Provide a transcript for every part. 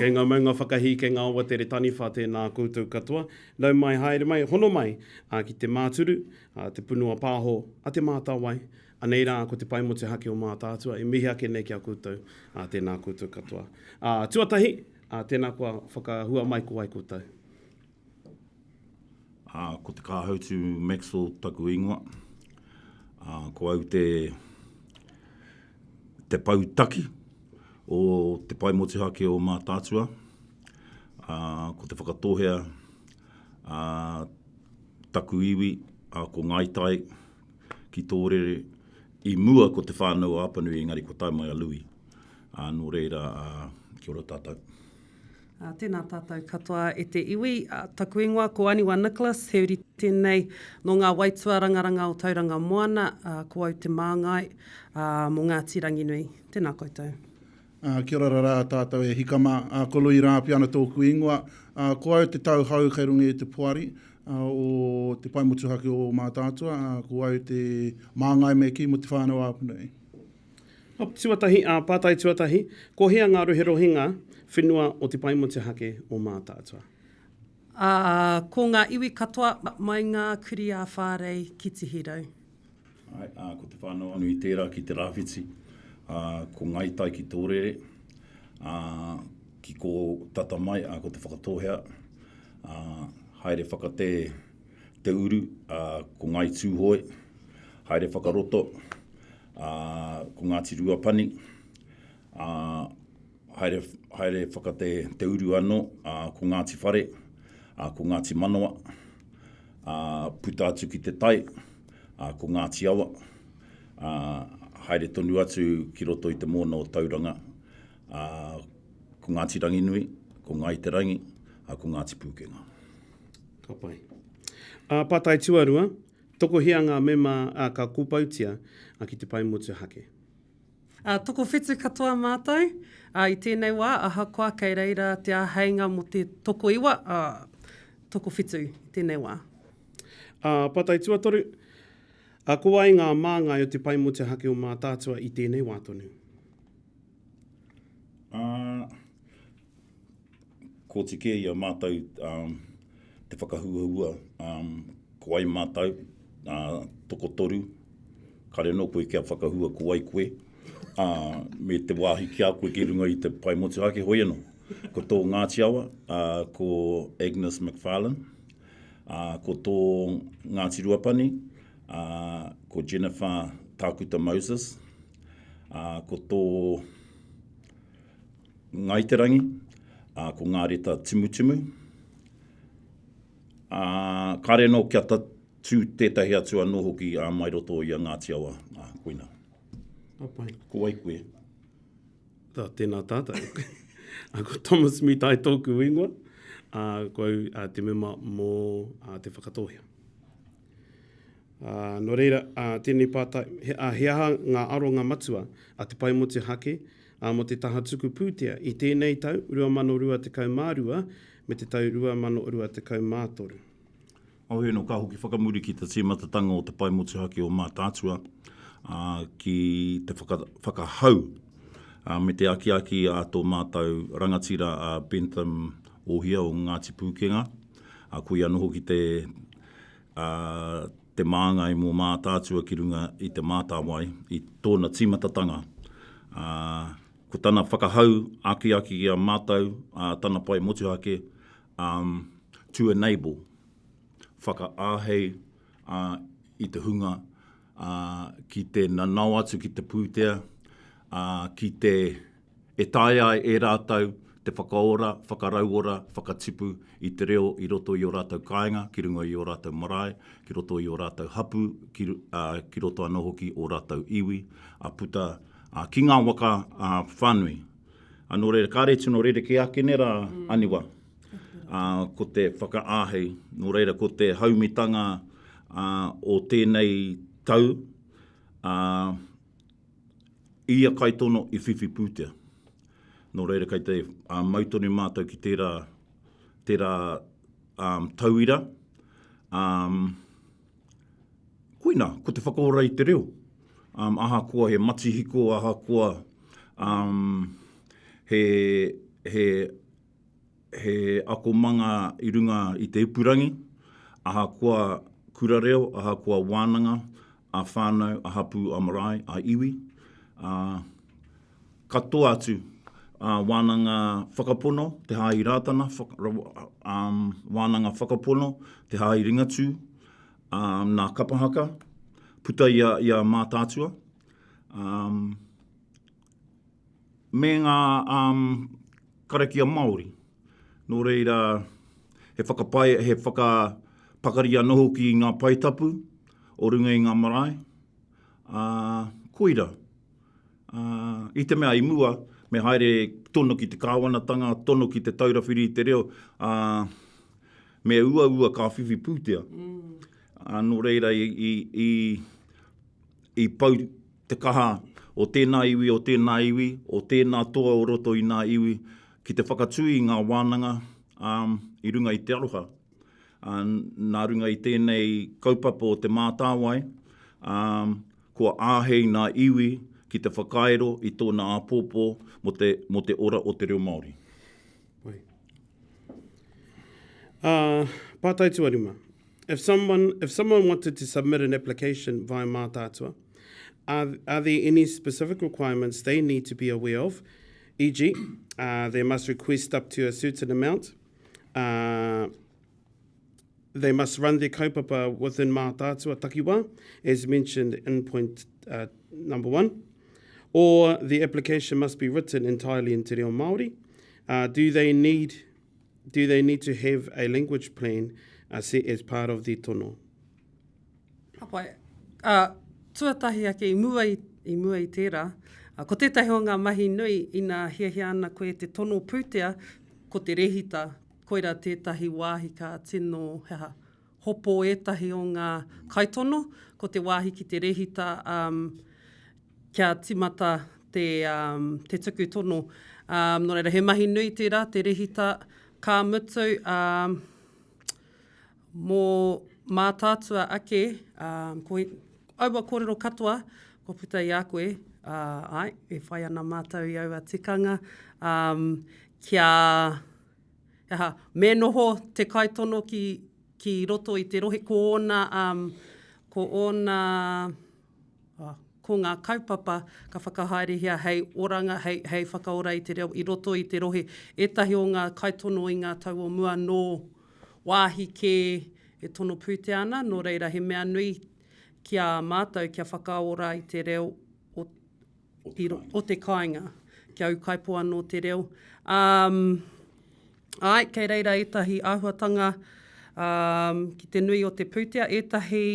Kei ngā maunga whakahī, kei ngā awatere taniwha, tēnā koutou katoa. Nau mai, haere mai, hono mai ki te māturu, te punua pāho a Te Mātāwai. Anei rā ko te pae motuhake o Mātaatua e mihi ake nei ki a koutou, tēnā koutou katoa. Tuatahi, tēnā koa whakahua mai ko wai koutou. Ā, ko Te Kāhautu Maxwell taku ingoa. Ā, ko au te, te pou taki o te pae motuhake o Mātaatua. Ā, ko Te Whakatōhea ā, taku iwi, ā, ko Ngāi Tai ki Tōrere. I mua ko Te Whānau o Apanui, engari kua tae mai a Louis. Ā, nō reira, ā, kia ora tātou. Tēnā tātou katoa e te iwi. Taku ingoa ko Aniwa Nicholas, he uri tēnei nō ngā waitua rangaranga o Tauranga Moana, ko au te māngai mō Ngāti Ranginui. Tēnā koutou. Kia ora rā tātou e hika mā. Ko Lui Rāpiana tōku ingoa. Ko au te tauhou kei runga i te poari o Te Pae Motuhake o Mātaatua, ko au te māngai me kī mō Te Whānau-a-Apanui. Tuatahi, ā, pātai tuatahi, ko hea ngā roherohenga whenua o Te Pae Motuhake o Mātaatua? Ā, ko ngā iwi katoa mai ngā kurī ā-Whārei ki Tihirau. Āe, ā, ko Te Whānau-a-Nui tērā ki te rāwhiti, ā, ko Ngāi Tai ki Tōrere, ā, ki kō tata mai, ā, ko Te Whakatōhea, ā, haere whakate te uru, ā, ko Ngāi Tūhoe, haere whakaroto, ā, ko Ngāti Ruapani, ā, haere, haere whaka te, te uru anō, ā, ko Ngāti Whare, ā, ko Ngāti Manawa, ā, puta atu ki te tai, ā, ko Ngāti Awa, ā, haere tonu atu ki roto i te moana o Tauranga, ā, ko Ngāti Ranginui, ko Ngāi Te Rangi, ā, ko Ngāti Pūkenga. Ka pai. Ā, pātai tuarua, Tokohia ngā mema ka kopoutia ki te pae motuhake? Ā, tokowhitu katoa mātou, ā, i tēnei wā, ahakoa kei reira te āheinga mō te tokoiwa, ā, tokowhitu i tēnei wā. Ā, pātai tuatoru, ā, ko wai ngā māngai o te pae motuhake o Mātaatua i tēnei wā tonu? Ā, Koti kē i a mātou te whakahuahua, ko wai mātou, tokotoru, kare anō koe kia whakahua ko wai koe, me te wāhi ki a koe ki runga i te pae motuhake, hoi anō. Ko tō Ngāti Awa, ko Agnes McFarlane, ko tō Ngāti Ruapani, ko Jennifer Tākuta Moses, ko tō Ngāi Te Rangi, ā, ko ngā reta timutimu. Ā, kāre anō kia tatū tētahi atu anō hoki ā, mai roto i a Ngāti Awa, ā, koina. Ka pai. Ko wai koe? Tā, tēnā tātou. Ā, ko Thomas Mitai tōku ingoa, ā, ko au ā, te mema mō ā, Te Whakatōhea. Ā, nō reira, ā, tēnei pātai, he, ā, he aha ngā aronga matua a Te Pae Motuhake, ā, mō te taha tuku pūtea i tēnei tau 2022 me te tau 2023? Heoi anō, ka hoki whakamuri ki te tīmatatanga o Te Pae Motuhake o Mātaatua, ā, ki te whaka, whakahau, ā, me te akiaki a tō mātou rangatira a Bentham Ohia o Ngāti Pūkenga, ā, koia anō hoki te, ā, te māngai mō Mātaatua ki runga i Te Mātāwai i tōna tīmatatanga. Ā, ko tana whakahau akiaki ki a mātou, ā, tana pae motuhake, um, to enable, whakaāhei, ā, i te hunga, ā, ki te nanao atu ki te pūtea, ā, ki te E taea ai e rātou te whakaora, whakarauora, whakatipu i te reo i roto i ō rātou kāinga, ki runga i ō rātou marae, ki roto i ō rātou hapū, ki, ā, ki roto anō hoki ō rātou iwi, ā, puta, ā, ki ngā waka, ā, whānui. Ā, nō reira, kāre tino rerekē ake nei rā, Aniwa, ā, ko te whakaāhei, nō reira, ko te haumitanga, ā, o tēnei tau, ā, Ia kaitono i whiwhi pūtea. Nō reira kei te mau tonu mātou ki tērā, tērā um, tauira. Um, koina, ko te whakaora i te reo. Um, ahakoa he matihiko, ahakoa um, he, he. He akomanga i runga i te ipurangi, ahakoa kura reo, ahakoa wānanga, a whānau, a hapū, a marae, a iwi, ā, katoa atu, ā, wānanga whakapono, te Hāhi Rātana, ā, wānanga whakapono, te Hāhi Ringatū, ā, nā kapa haka, puta i a, i a Mātaatua, ā, me ngā um, karakia Māori. Nō reira, he whakapae, he whakapakari anō hoki i ngā pae tapu o runga i ngā marae. Ā, koira. Ā, i te mea i mua, me haere tono ki te kāwanatanga, tono ki te taura whiri i te reo, ā, me uaua ka whiwhi pūtea. Mm. Ā, nō reira, i, i, i, i pau te kaha o tēnā iwi, o tēnā iwi, o tēnā toa o roto i nā iwi ki te whakatū i ngā wānanga ā, i runga i te aroha. Ā, nā runga i tēnei kaupapa o Te Mātāwai, ā, kua āhei nā iwi ki te whakairo i tōna āpōpō mō te, mō te ora o te reo Māori. Pai. Ā, pātai tuarima. If someone, if someone wanted to submit an application via Mātaatua, are, are there any specific requirements they need to be aware of? E.g., uh, they must request up to a certain amount, uh, they must run their kaupapa within Mātaatua takiwā, as mentioned in point uh, number one, or the application must be written entirely in te reo Māori. Uh, do they need Do they need to have a language plan uh, set as part of their tono? Ka pai. Uh, tuatahi ake i mua i, i mua i tērā, uh, ko tētahi o ngā mahi nui ina hiahia ana koe te tono pūtea, ko te rehita, koirā tētahi wāhi ka tino, he aha, hopo ētahi o ngā kaitono, ko te wāhi ki te rehita, um, kia tīmata te, um, te tuku tono. Um, nō reira, he mahi nui tērā, te rehita, ka mutu, um, mō Mātaatua ake, um, ko, aua kōrero katoa, kua puta i a koe, uh, ai, e whai ana mātou i aua tikanga, um, kia, he aha, me noho te kaitono ki, ki roto i te rohe, ko ōna, um, ko ōna, Ko ngā kaupapa ka whakahaerehia hei oranga, hei, hei whakaora i te reo i roto i te rohe. Ētahi o ngā kaitono i ngā tau o mua nō wāhi kē e tono pūtea ana, nō reira he mea nui ki a mātou kia whakaora i te reo o, i, o te kāinga, kia ūkaipō anō te reo. Um, āe, kei reira ētahi āhuatanga um, ki te nui o te pūtea, ētahi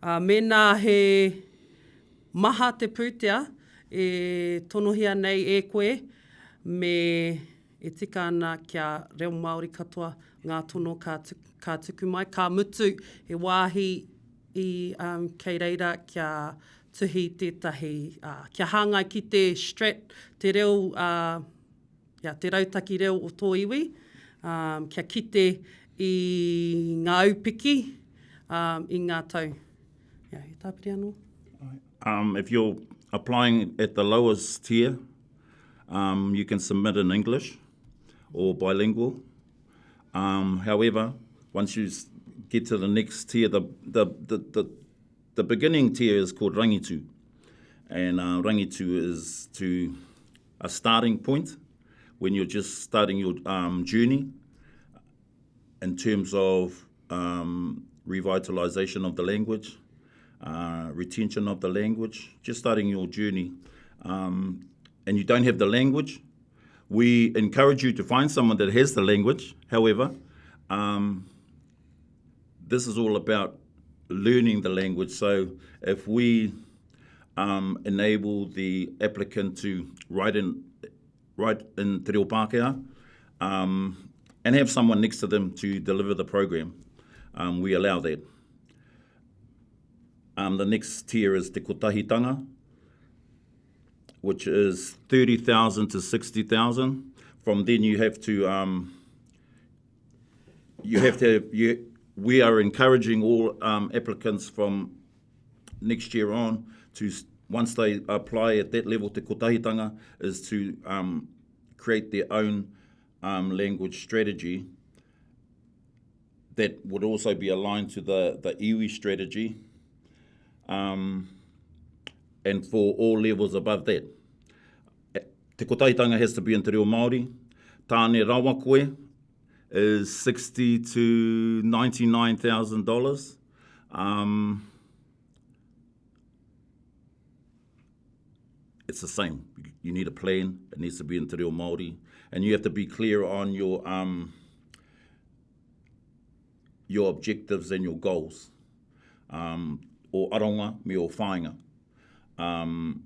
Ā, mēnā he maha te pūtea e tonohia nei e koe, me e tika ana kia reo Māori katoa ngā tono ka, ka tuku mai. Ka mutu, he wāhi i, um, kei reira kia tuhi tētahi, uh, kia hāngai ki te strat, te reo, uh, ia, te rautaki reo o tō iwi, um, kia kite i ngā aupiki um, i ngā tau. Ia, he tāpiri anō? Um, if you're applying at the lowest tier, um, you can submit in English or bilingual. Um, however, once you get to the next tier, the, the, the, the, the beginning tier is called Rangitu. And uh, Rangitu is to a starting point when you're just starting your um, journey in terms of um, revitalization of the language, uh, retention of the language, just starting your journey. Um, and you don't have the language, we encourage you to find someone that has the language. However, um, this is all about learning the language. So if we um, enable the applicant to write in, write in Te Reo Pākehā um, and have someone next to them to deliver the program, um, we allow that. Um, the next tier is Te Kotahitanga, which is 30,000 to 60,000. From then you have to, um, you have to, you, we are encouraging all um, applicants from next year on to, once they apply at that level, te kotahitanga, is to um, create their own um, language strategy that would also be aligned to the, the iwi strategy um, and for all levels above that. Te kotahitanga has to be in te reo Māori. Tāne rawa koe is 60 to $99,000. Um, it's the same. You need a plan. It needs to be in te reo Māori. And you have to be clear on your, um, your objectives and your goals. Um, o aronga me o whāinga. Um,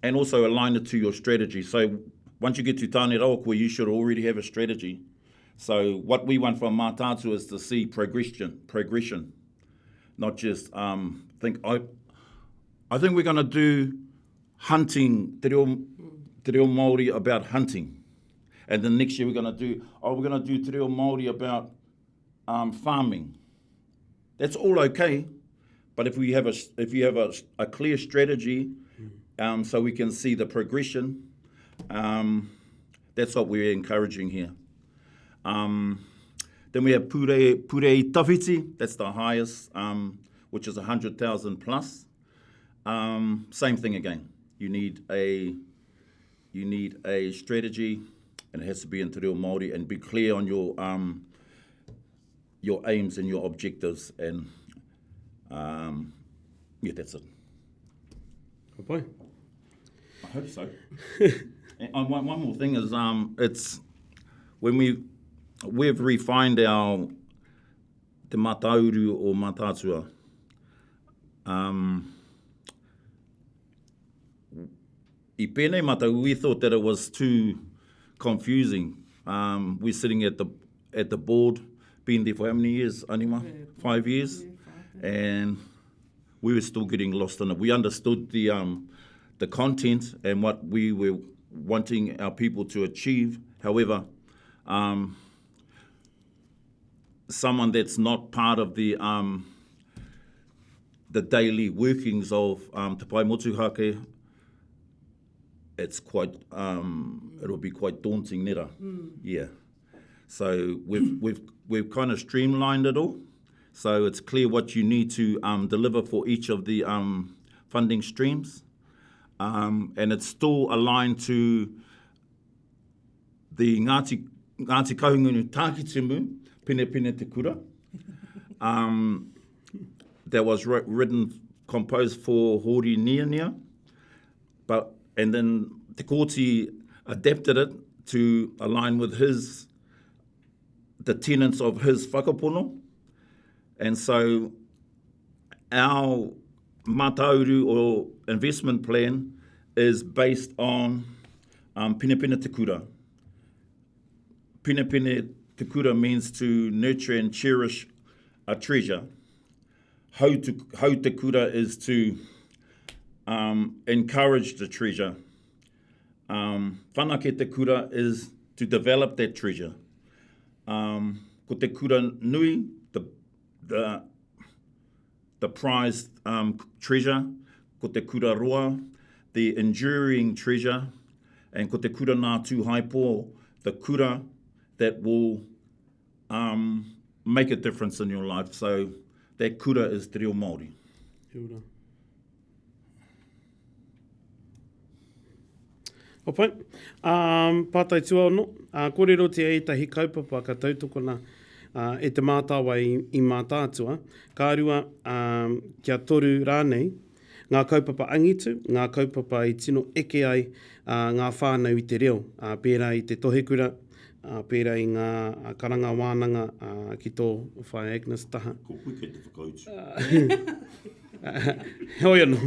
and also align it to your strategy. So once you get to Tāne Rawakua, you should already have a strategy. So what we want from Mātātua is to see progression, progression, not just um, think, I, I think we're going to do hunting, te reo, te reo Māori about hunting. And then next year we're going to do, oh, we're going to do te reo Māori about um, farming. That's all okay, but if we have a, if you have a, a clear strategy um, so we can see the progression, um, that's what we're encouraging here. Um, then we have Purei, Purei Tawhiti, that's the highest, um, which is 100,000 plus. Um, same thing again. You need a you need a strategy, and it has to be in te reo Māori, and be clear on your um, your aims and your objectives, and um, yeah, that's it. Ka pai. I hope so. and uh, one, one more thing is um, it's when we we've refined our te matauru o Mātaatua. Um, i pēnei mātou, we thought that it was too confusing. Um, we're sitting at the at the board, been there for how many years, Anima? Five years. And we were still getting lost in it. We understood the, um, the content and what we were wanting our people to achieve. However, um, someone that's not part of the, um, the daily workings of um, Te Pae Motuhake, it's quite, um, it'll be quite daunting, nera. Mm. Yeah. So we've, we've, we've kind of streamlined it all. So it's clear what you need to um, deliver for each of the um, funding streams. Um, and it's still aligned to the Ngāti, Ngāti Kahungunu Tākitimu, Pinepine Te Kura, um, that was written, composed for Hori Niania, but, and then Te Kooti adapted it to align with his, the tenets of his whakapono. And so our matauru or investment plan is based on um, Pinepine Te Kura. Pinepine Te Kura means to nurture and cherish a treasure. Hau te, hau te Kura is to um, encourage the treasure. Um, whanake Te Kura is to develop that treasure. Um, ko te kura nui, the, the, the prized um, treasure, ko te kura roa, the enduring treasure, and ko te kura nā Tūhaepō, the kura that will um, make a difference in your life. So that kura is te reo Māori. Kia ora. Ka pai. Um, pātai tuaono, uh, kōrerotia ētahi kaupapa ka tautokona uh, e Te Mātāwai i, i Mātaatua, ka rua, um, kia toru rānei, ngā kaupapa angitu, ngā kaupapa i tino eke ai uh, ngā whānau i te reo, uh, pērā i te tohekura, uh, pērā i ngā karanga wānanga uh, ki tō Whaea Agnes taha. Ko koe kei te whakautu. Heoi anō.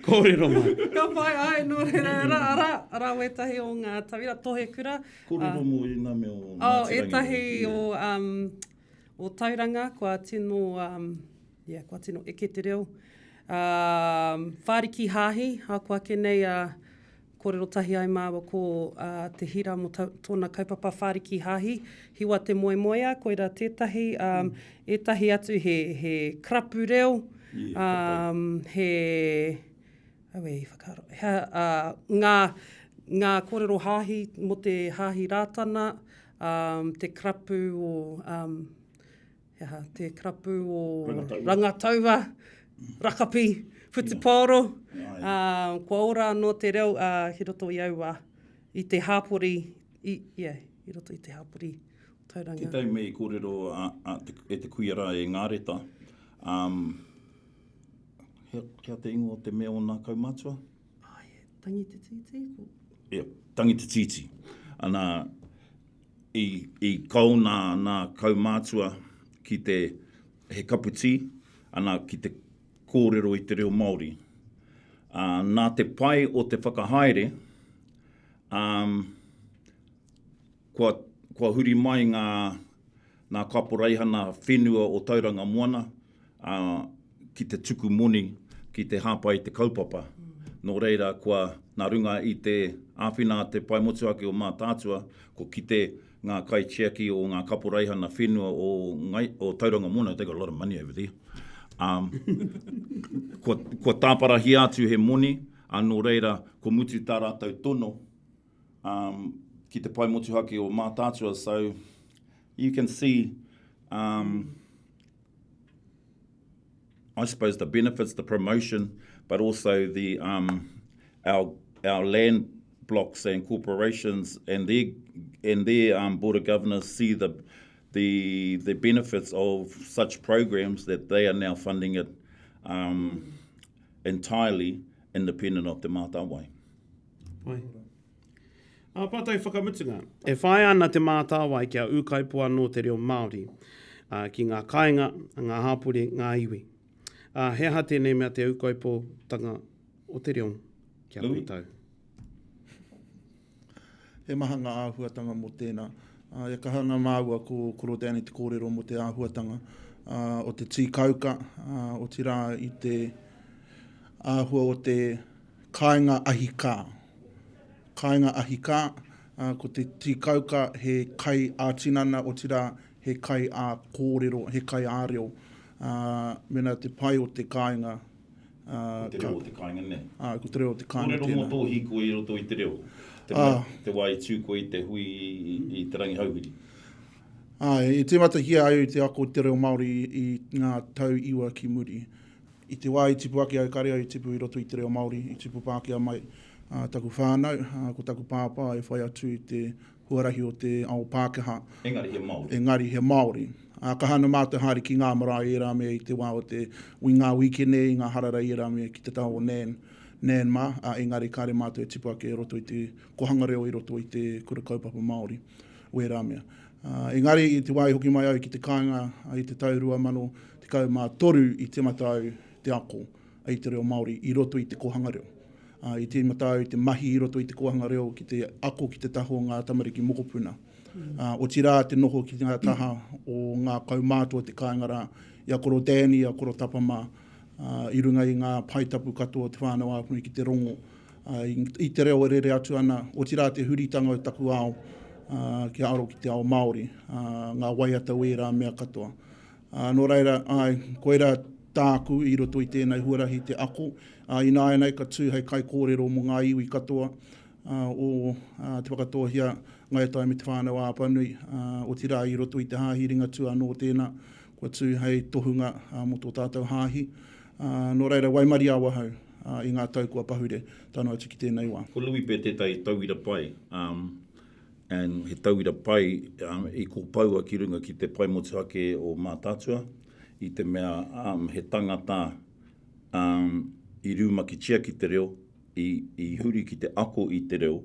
Kōrero mai. Ka pai, ai, nō reira, arā, arā, arā wētahi o ngā tauira, tohe kura. Kōrero mō ēnā mea o Ngāti Rangi. Oh, ētahi o, um, o Tauranga, kua tino, um, yeah, kua tino eke te reo. Um, whāriki hāhi, ahakoa ake nei, uh, Kōrero tahi ai māua ko Te Hira mō tōna kaupapa whāriki hāhi, Hiwa te moemoeā, koirā tētahi, ētahi atu he, he karapu reo, he, aue i whakaaro, he, ngā, Ngā kōrero hāhi mō te Hāhi Rātana, te karapu o, he aha, te karapu o Rangataua, Rakapi, Whutupaoro, kua ora anō te reo ki roto i aua, i te hāpori, i, yeah, i roto i te hāpori o Tauranga. Tētahi mea i kōrero a, a te, e te kuia rā e Ngāreta, um, hea, hea te ingoa o te mea o nā kaumātua? Ai, Tangi te tītī? Ko... Yeah, Tangi te tītī. Ana, i, i kau nā, nā kaumātua ki te, he kapu tī, ana, ki te kōrero i te reo Māori. Uh, nā te pai o te whakahaere, um, kua, kua huri mai ngā, nā kaporeihana whenua o Tauranga Moana, ā, ki te tuku moni ki te hāpai i te kaupapa. Nō reira, kua, nā runga i te āwhina a Te Pae Motuhake o Mātaatua, kua kite ngā kaitiaki o ngā kaporeihana whenua o, Ngai, o Tauranga Moana, they got a lot of money over there, um, kua, kua tāparahia atu he moni, ā, nō reira, kua mutu tā rātou tono, um, ki Te Pae Motuhake o Mātaatua, so you can see, um, I suppose the benefits, the promotion, but also the um, our our land blocks and corporations and their and their um, board of governors see the the the benefits of such programs that they are now funding it um, entirely independent of Te Mātāwai. Pai. Ā pātai whakamutunga, e whāia ana Te Mātāwai kia ūkaipō anō te reo Māori ki ngā kāinga, ngā hāpori, ngā iwi. Ā, he aha tēnei mea te ūkaipōtanga o te reo ki a koutou? He maha ngā āhuatanga mō tēnā. E kaha ana māua ko Koro Danny te kōrero mō te āhuatanga o te tīkauka, otirā i te āhua o te kāinga ahi kā. Kāinga ahi kā, ko te tīkauka he kai ā-tinana, otirā he kai ā-kōrero, he kai ā-reo. Mēnā te pai o te kāinga, Ko te reo o te kāinga nei. Ā, ko te reo o te kāinga tēnā. Kōrero mō tō hīkoi i roto i te reo. Te mea, te wā i tū koe i te hui i Te Rangihouhiri. Āe, i tīmatahia au i te ako i te reo Māori i ngā tau iwa ki muri. I te wā i tipu ake au, kare au i tipu i roto i te reo Māori, i tipu Pākehā mai taku whānau, ko taku pāpā i whai atu i te huarahi o te ao Pākehā. Engari he Māori. Engari he Māori. Ā, kaha ana mātou haere ki ngā marae ērā mea i te wā o te, i ngā wīkene, i ngā hararei ērā mea ki te taha o Nan, Nan mā, ā, engari kare mātou e tipu ake i roto i te kohanga reo i roto i te kura kaupapa Māori, wērā mea. Engari i te wā i hoki mai au ki te kāinga i te tau 2013 i tīmata au te ako i te reo Māori i roto i te kōhanga reo. I tīmata au te mahi i roto i te kōhanga reo ki te ako ki te taha o ngā tamariki mokopuna. Otirā te noho ki ngā taha o ngā kaumātua o te kāinga rā, i a Koro Danny, i a Koro Tapa mā, i runga i ngā pae tapu katoa o Te Whānau-a-Apanui ki te rongo i te reo e rere atu ana, otirā te huritanga o taku ao kia aro ki te ao Māori, ngā waiata o ērā mea katoa. Nō reira, āe, koirā tāku i roto i tēnei huarahi te ako. Ināianei ka tū hei kaikōrero mō ngā iwi katoa o Te Whakatōhea, Ngāi Tai me Te Whānau-a-Apanui, otirā i roto i te Hāhi Ringatū anō tēnā, kua tū hei tohunga mō tō tātou hāhi. Nō reira, waimarie awahau. i ngā tau kua pahure tae noa atu ki tēnei wā. Ko Louis pea tētahi tauira pai, um, and he tauira pai um, i kōpaua ki runga ki te pae motuhake o Mātaatua, i te mea um, he tangata um, i rūmakitia ki te reo, i, i huri ki te ako i te reo,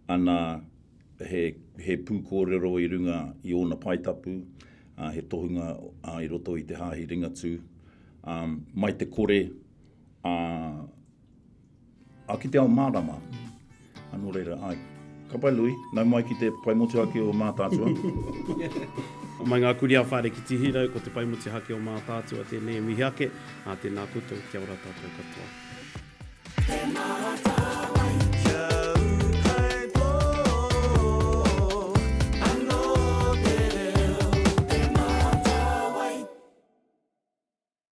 ana he, he pūkōrero i runga i ōna pae tapu, uh, he tohunga uh, i roto i te hāhi Ringatū, um, mai te kore, Ā, ā, ki te ao mārama. Ā, nō reira, āe. Ka pai, Louis. Nau mai ki te pae motuhake o Mātaatua. Mai ngā kurī ā-whare ki Tihirau, ko te pae motuhake o Mātaatua tēnei e mihi ake. Ā, tēnā koutou, kia ora tātou katoa. Te Mātāwai.